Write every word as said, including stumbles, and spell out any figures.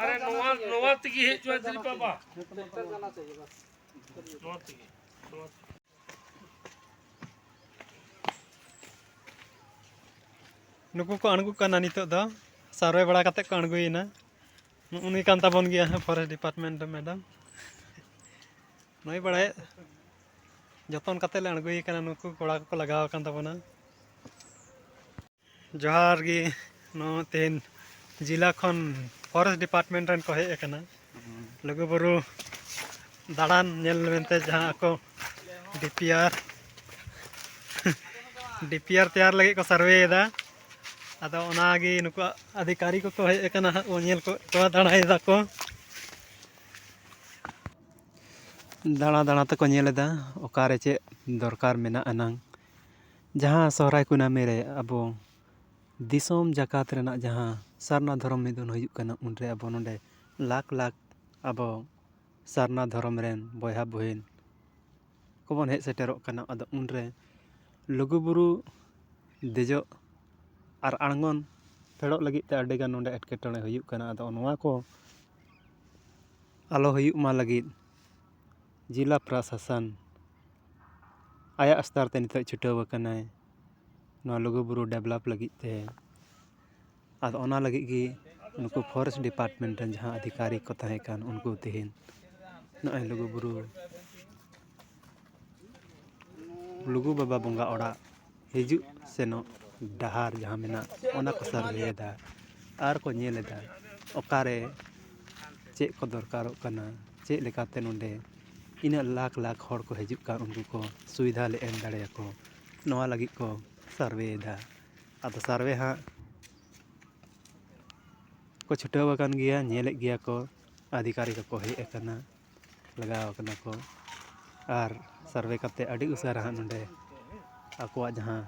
ᱟᱨᱮ ᱱᱚᱣᱟ, ᱱᱚᱣᱟ ᱛᱮᱜᱮ ᱦᱮᱡ ᱦᱚᱪᱚᱣᱟᱭ ᱫᱤᱞᱤᱯ ᱵᱟᱵᱟ᱾ ᱱᱚᱣᱟ ᱛᱮᱜᱮ, ᱱᱚᱣᱟ ᱛᱮᱜᱮ᱾ ᱱᱩᱠᱩ ᱠᱚ ᱟᱬᱜᱚᱜ ᱠᱟᱱᱟ ᱱᱤᱛᱚᱜ ᱫᱚ, survey ᱵᱟᱲᱟ ᱠᱟᱛᱮ ᱠᱚ ᱟᱬᱜᱚᱭᱮᱱᱟ᱾ ᱱᱩᱜᱼᱩ ᱱᱩᱭ ᱠᱟᱱ ᱛᱟᱵᱚᱱ ᱜᱮᱭᱟ ᱦᱟᱸᱜ forest department ᱨᱮ madam᱾ ᱱᱩᱭ ᱵᱟᱲᱟᱭ ᱡᱚᱛᱚᱱ ᱠᱟᱛᱮ ᱞᱮ ᱟᱬᱜᱚᱭᱮ ᱠᱟᱱᱟ, ᱱᱩᱠᱩ ᱠᱚᱲᱟ ᱠᱚᱠᱚ ᱞᱟᱜᱟᱣ ᱟᱠᱟᱱ ᱛᱟᱵᱚᱱᱟ᱾ ᱡᱚᱦᱟᱨ ᱜᱮ, ᱱᱚᱣᱟ ᱛᱮᱦᱮᱧ ᱡᱮᱞᱟ ᱠᱷᱚᱱ forest department ᱨᱮᱱ ᱠᱚ ᱦᱮᱡ ᱟᱠᱟᱱᱟ ᱞᱩᱜᱩᱵᱩᱨᱩ ᱫᱟᱬᱟᱱ ᱧᱮᱞ ᱢᱮᱱᱛᱮ, ᱡᱟᱦᱟᱸ ᱟᱠᱚ DPR, DPR ᱛᱮᱭᱟᱨ ᱞᱟᱹᱜᱤᱫ ᱠᱚ survey ᱮᱫᱟ᱾ ᱟᱫᱚ ᱚᱱᱟᱜᱮ ᱱᱩᱠᱩ ᱟᱫᱷᱤᱠᱟᱨᱤ ᱠᱚᱠᱚ ᱦᱮᱡ ᱟᱠᱟᱱᱟ ᱦᱟᱸᱜ, ᱠᱚ ᱧᱮᱞ ᱠᱚ, ᱠᱚ ᱫᱟᱬᱟᱭᱮᱫᱟ ᱠᱚ᱾ ᱫᱟᱬᱟ ᱫᱟᱬᱟ ᱛᱮᱠᱚ ᱧᱮᱞ ᱮᱫᱟ ᱚᱠᱟᱨᱮ ᱪᱮᱫ ᱫᱚᱨᱠᱟᱨ ᱢᱮᱱᱟᱜ ᱟᱱᱟᱝ᱾ ᱡᱟᱦᱟᱸ ᱥᱚᱦᱨᱟᱭ ᱠᱩᱱᱟᱹᱢᱤ ᱨᱮ ᱟᱵᱚ ᱫᱤᱥᱚᱢ ᱡᱟᱠᱟᱛ ᱨᱮᱱᱟᱜ ᱡᱟᱦᱟᱸ ᱥᱟᱨᱱᱟ ᱫᱷᱚᱨᱚᱢ ᱢᱤᱫᱩᱱ ᱦᱩᱭᱩᱜ ᱠᱟᱱᱟ, ᱩᱱᱨᱮ ᱟᱵᱚ ᱱᱚᱰᱮ ᱞᱟᱠᱷ ᱞᱟᱠᱷ ᱟᱵᱚ ᱥᱟᱨᱱᱟ ᱫᱷᱚᱨᱚᱢ ᱨᱮᱱ ᱵᱚᱭᱦᱟ ᱵᱩᱦᱤᱱ ᱠᱚᱵᱚᱱ ᱦᱮᱡ ᱥᱮᱴᱮᱨᱚᱜ ᱠᱟᱱᱟ᱾ ᱟᱫᱚ ᱩᱱᱨᱮ ᱞᱩᱜᱩᱵᱩᱨᱩ ᱫᱮᱡᱚᱜ ᱟᱨ ᱟᱬᱜᱚᱱ ᱯᱷᱮᱰᱚᱜ ᱞᱟᱹᱜᱤᱫ ᱛᱮ ᱟᱹᱰᱤᱜᱟᱱ ᱱᱚᱰᱮ ᱮᱴᱠᱮᱴᱚᱬᱮ ᱦᱩᱭᱩᱜ ᱠᱟᱱᱟ᱾ ᱟᱫᱚ ᱱᱚᱣᱟ ᱠᱚ ᱟᱞᱚ ᱦᱩᱭᱩᱜ ᱢᱟ ᱞᱟᱹᱜᱤᱫ ᱡᱮᱞᱟ ᱯᱨᱚᱥᱟᱥᱚᱱ ᱟᱭᱟᱜ ᱥᱛᱚᱨ ᱛᱮ ᱱᱤᱛᱚᱜ ᱪᱷᱩᱴᱟᱹᱣ ᱟᱠᱟᱱᱟᱭ ᱱᱚᱣᱟ ᱞᱩᱜᱩᱵᱩᱨᱩ develop ᱞᱟᱹᱜᱤᱫ ᱛᱮ᱾ ᱟᱫᱚ ᱚᱱᱟ ᱞᱟᱹᱜᱤᱫ ᱜᱮ ᱱᱩᱠᱩ forest department ᱨᱮᱱ ᱡᱟᱦᱟᱸ ᱟᱫᱷᱤᱠᱟᱨᱤ ᱠᱚ ᱛᱟᱦᱮᱸ ᱠᱟᱱ, ᱩᱱᱠᱩ ᱛᱮᱦᱮᱧ ᱱᱚᱜᱼᱚᱭ ᱞᱩᱜᱩᱵᱩᱨᱩ, ᱞᱩᱜᱩ ᱵᱟᱵᱟ ᱵᱚᱸᱜᱟ ᱚᱲᱟᱜ ᱦᱤᱡᱩᱜ ᱥᱮᱱᱚᱜ ᱰᱟᱦᱟᱨ ᱡᱟᱦᱟᱸ ᱢᱮᱱᱟᱜ, ᱚᱱᱟ ᱠᱚ survey ᱮᱫᱟ ᱟᱨ ᱠᱚ ᱧᱮᱞ ᱮᱫᱟ ᱚᱠᱟᱨᱮ ᱪᱮᱫ ᱠᱚ ᱫᱚᱨᱠᱟᱨᱚᱜ ᱠᱟᱱᱟ, ᱪᱮᱫ ᱞᱮᱠᱟᱛᱮ ᱱᱚᱰᱮ ᱤᱱᱟᱹᱜ ᱞᱟᱠᱷ ᱞᱟᱠᱷ ᱦᱚᱲ ᱠᱚ ᱦᱤᱡᱩᱜ ᱠᱟᱱ, ᱩᱱᱠᱩ ᱠᱚ ᱥᱩᱵᱤᱫᱷᱟ ᱞᱮ ᱮᱢ ᱫᱟᱲᱮᱭᱟᱠᱚ, ᱱᱚᱣᱟ ᱞᱟᱹᱜᱤᱫ ᱠᱚ survey ᱮᱫᱟ᱾ ᱟᱫᱚ survey ᱦᱟᱸᱜ ᱠᱚ ᱪᱷᱩᱴᱟᱹᱣ ᱟᱠᱟᱱ ᱜᱮᱭᱟ, ᱧᱮᱞᱮᱫ ᱜᱮᱭᱟ ᱠᱚ, ᱟᱫᱷᱤᱠᱟᱨᱤ ᱠᱚᱠᱚ ᱦᱮᱡ ᱟᱠᱟᱱᱟ, ᱞᱟᱜᱟᱣ ᱟᱠᱟᱱᱟ ᱠᱚ᱾ ᱟᱨ survey ᱠᱟᱛᱮ ᱟᱹᱰᱤ ᱩᱥᱟᱹᱨᱟ ᱦᱟᱸᱜ ᱱᱚᱰᱮ ᱟᱠᱚᱣᱟᱜ ᱡᱟᱦᱟᱸ